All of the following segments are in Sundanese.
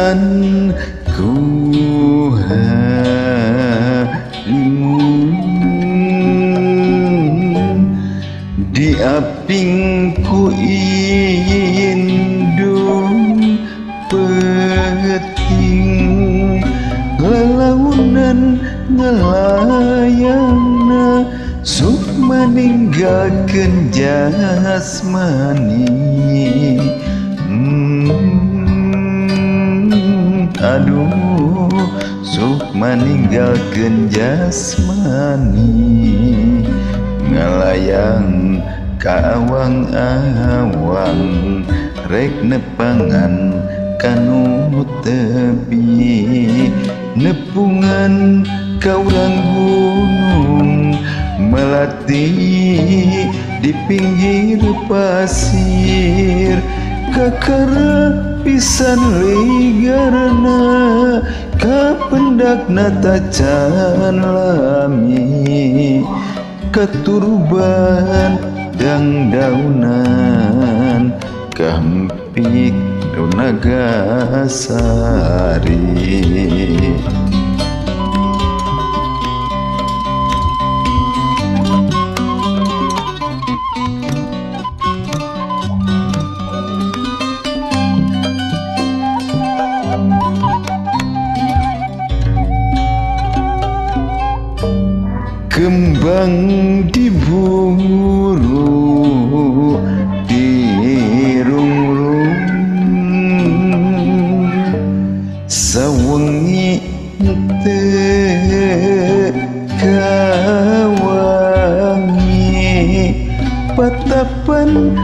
Dipelatan ku halimun diaping ku indung peting lalaunan ngalayangna sukma ninggalkeun jasmani. Aduh sukma ninggalkeun jasmani ngalayang ka awang-awang rek nepangan kanu tebi nepungan ka urang gunung melati di pinggir pasir kakara pisan ligarna kapendakna tacan lami katuruban dangdaunan kahempik daun nagasari. Kembang diburu dirungrung sawengi teu kawangi patapan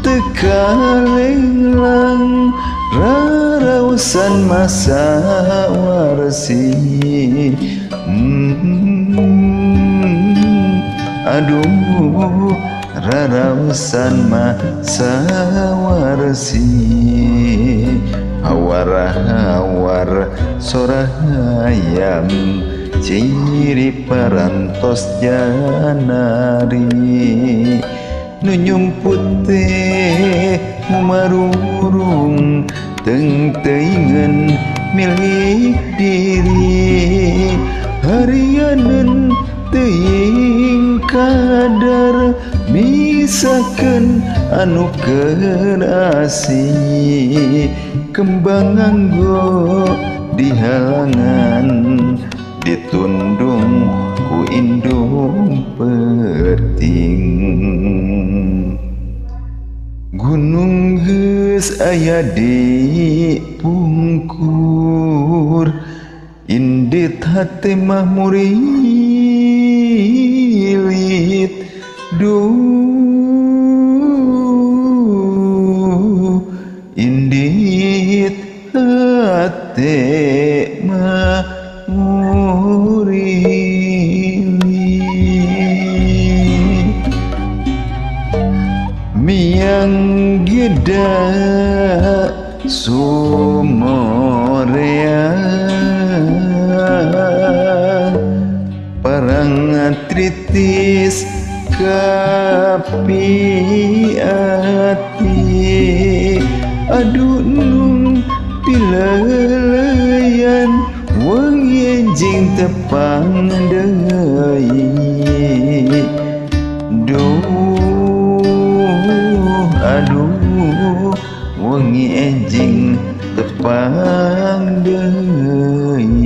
teu kalenglang rarausan masa warsi. Aduh rarausan masa warsi hawar-hawar sorahayam ciri parantos janari nu nyumput teh mumarurung teuing-teuingeun milik diri harianeun teuing kadar misakeun anu keur asih kembang nganggo dihalangan ditundung ku indung peuting gunung geus aya di pungkur indit hate mah murilit duh indit hate mah murilit miang geda sumorea parang tritis kapi ati aduh nung pileleyan wengi enjing tepang deui duh aduh wengi enjing tepang deui.